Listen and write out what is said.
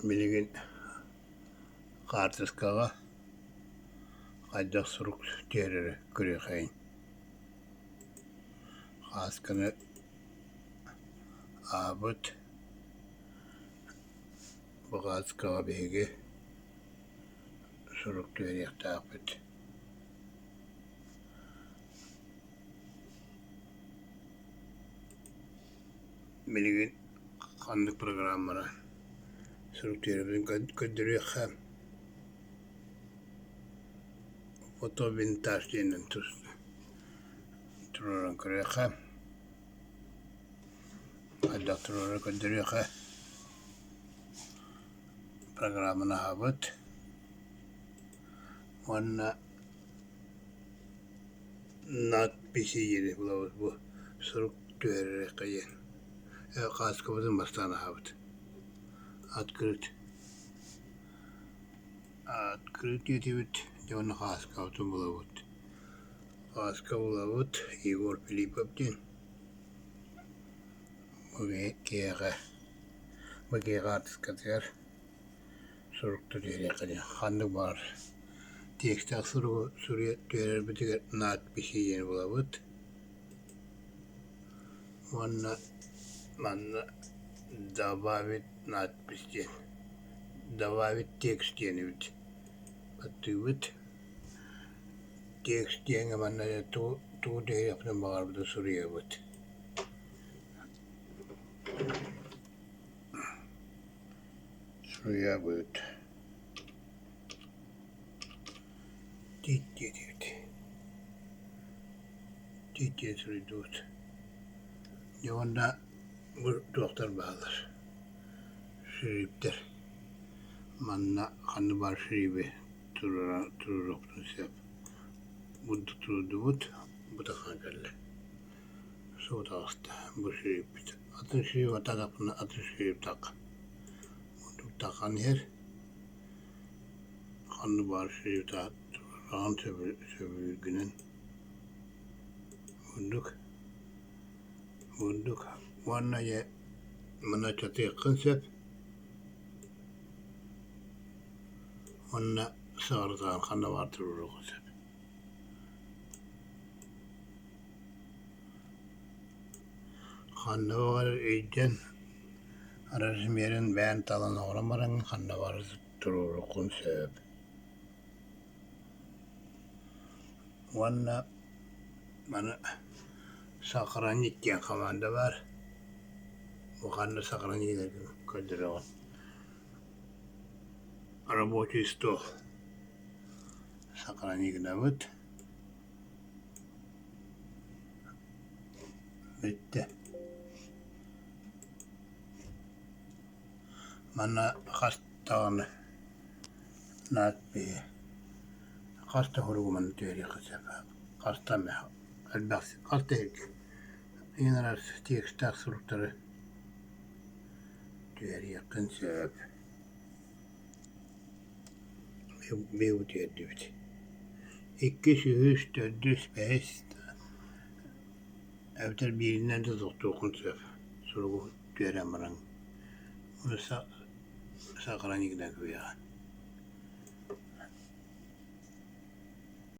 Билигин хаартыскаҕа хайдах сурук түһэрэрэ көрүөхэйиҥ. Хаасканы аабыт, бу хааскаҕа биһиги сурук түһэриэхтээхпит. Билигин ханнык программаны сурук түһэрбитин көрдөрүөххэ фотовинтаж диэнинэн туруоран көрүөххэ хайдах туруорары көрдөрүөххэ программаны аһабыт уонна надписи диэни булабыт бу сурук түһэриэххэ диэн хааскабытын бастаан аһабыт открыть открыть диэтибит дьэ уонна хааскабытын булабыт хааска булабыт Егор Филиппов диэн бу киһиэхэ бу киһи хаартыскатыгар Сурукта түһэриэххэ диэн ханнык баҕар текстаах суругу суруйа түһэрэрбитигэр надписи диэни булабыт уонна манна добавить надпись диэн добавить текст диэн эбит баттыыбыт текст диэҥҥэ манна тугу тугу түһэриэхпитин баҕарбытын суруйабыт. Суруйабыт Тиит диэтибит Тиит диэн суруйдубут Дьэ уонна бу туохтар бааллар шриптэр манна ханна баар шриби туруоруохпутун сөп бурдук туруордубут бу тахсан кэллэ Суо таҕыста бу шриппит атын шрип атаатахпына атын шрип Таххан иһэр, ханна баар сири тураҕын сөбүлүүргүнэн бурдук бурдук уонна дьэ маны чатыаххын сөп уонна саҕарытаҕын ханна баар туруоруоххун сөп. Ханна баҕарар өйдөөн размерын бэйэҥ талан оҥорон бараҥҥын ханна баҕарар туруоруоххун сөп. Уонна маны сохранить диэн команда баар. Бу ханна сохранить гынаргын көрдөрөҕүн. Рабочий стол сохранить гынабыт. Бүттэ. Манна хас даҕаны надпиһи хас да суругу манна түһэриэххэ сөп. Хаста эмэ элбэх хас да иһин араас текстаах суруктары түһэриэххин сөп. Биһиги түһэрдибит. Иккис, үһүс, төрдүс, бэһис эбэтэр бииринэн да тохтуоххун сөп суругу түһэрэн баран сохранить гына кэбиһэҕин.